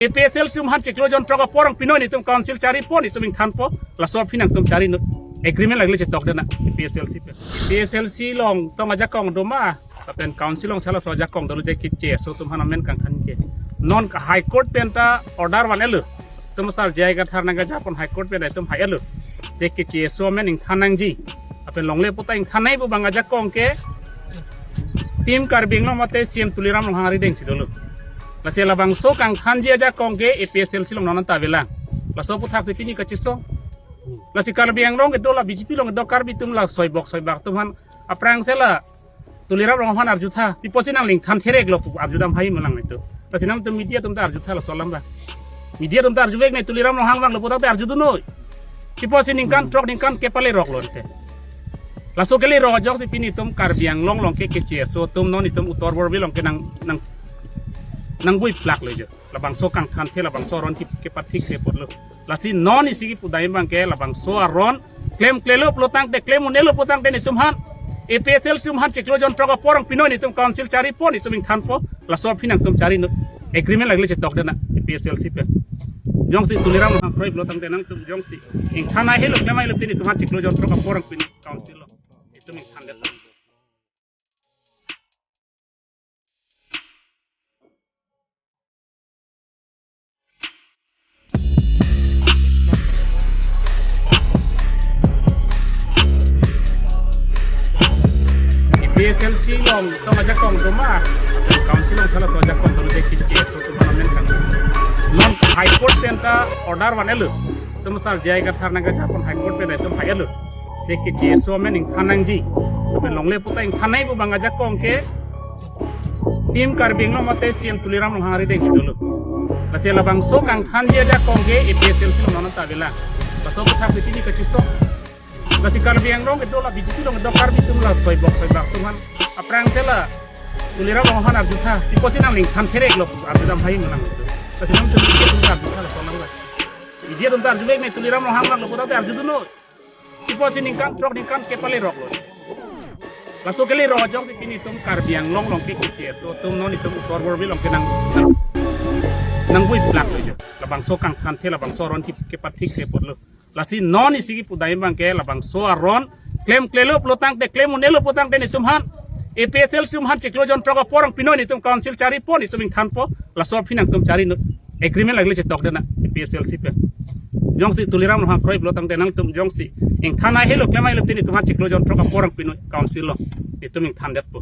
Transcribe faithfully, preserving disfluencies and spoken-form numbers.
APHLC atum aphan chiklo jonthrok apor nangpinoi, netum council charipo, netum ingthanpo, laso aphi nangtum chari noi. Agreement lagile chetok dena APHLC pen. APHLC along tong ajakong doma, lapen council along chala so ajakong dolo, je ke CSO atum aphan amen kangthan ke. Non ke High Court pen ta order van-etlo. Itum asar J I Kathar nangkejapon High Court pen itum hai-etlo. Je ke CSO amen ingthan nangji. Lapen longle puta ingthan nai pu abang ajakong ke Team Karbi Anglong mate CEM Tuliram Ronghang arideng si dolo. Lasi labangso kangthanji ajakong ke APHLC along non anta avelang. Laso aputhaksi pini kachesong. Lasi Karbi Anglong kedo, la BJP along kedo Karbi atum, la soibok soibak atum aphan aphrang si la Tuliram Ronghang aphan arjutha. Pi apotsi nangli ingthan therek lo pu arjudam hai malang itu. Lasi nangtum media atum ta arjutha laso alam ba. Media atum ta arjuvek ne, Tuliram Ronghang vanglo puta ta arjudun noi. Pi apotsi ningkan throk ningkan kepalerok lo ante. Laso kelerok ajoksi pini itum Karbi Anglong along ke, ke CSO atum non itum Uttar Borbil along ke nang, nang, nangbuiplak lo jo. Labangso kangthanthe, labangso aron ke, kepathik se apotlo. Lasi non isi kipudai abang ke labangso aron klemklelo pulotangte, klem un-elo pulotangte netum aphan, APHLC atum aphan chiklo jonthrok apor nangpinoi, netum council charipo, netum ingthanpo, laso aphi nangtum chari noi. Agreement lagile chetok dena APHLC pen. Jongsi Tuliram Ronghang kroikre pulotangte nangtum jongsi ingthan nai helo, klem nai helo, pini netum aphan chiklo jonthrok apor nangpinoi council along. Netum ingthandet. APHLC along tong ajakong doma, council along chala so ajakong dolo, je ke CSO atum aphan amen kangthan. Non High Court pen ta order van-etlo. Itum asar J I Kathar nangkejapon High Court pen itum hai-etlo. Je ke CSO amen ingthan nangji. Lapen longle puta ingthan nai pu abang ajakong ke Team Karbi Anglong mate CEM Tuliram Ronghang arideng si dolo. Lasi labangso kangthanji ajakong ke APHLC along non anta avelang. Laso aputhaksi pini kachesong. Lasi Karbi Anglong kedo, la BJP along kedo Karbi atum, la soibok soibak atum aphan aphrang si la Tuliram Ronghang aphan arjutha. Pi apotsi nangli ingthan therek lo pu arjudam hai malang itu. Lasi nangtum media atum ta arjutha laso alam ba. Media atum ta arjuvek ne, Tuliram Ronghang vanglo puta ta arjudun noi. Pi apotsi ningkan throk ningkan kepalerok lo. Laso kelerok ajoksi pini itum Karbi Anglong along ke, ke CSO atum non itum Uttar Borbil along ke nang, nang, nangbuiplak lo jo. Labangso kangthanthe, labangso aron ke, kepathik se apotlo. Lasi non isi kipudai abang ke labangso aron klemklelo pulotangte, klem un-elo pulotangte netum aphan, APHLC atum aphan chiklo jonthrok apor nangpinoi, netum council charipo, netum ingthanpo, laso aphi nangtum chari noi. Agreement lagile chetok dena APHLC pen. Jongsi Tuliram Ronghang kroikre pulotangte nangtum jongsi ingthan nai helo, klem nai helo, pini netum aphan chiklo jonthrok apor nangpinoi council along. Netum ingthandetpo.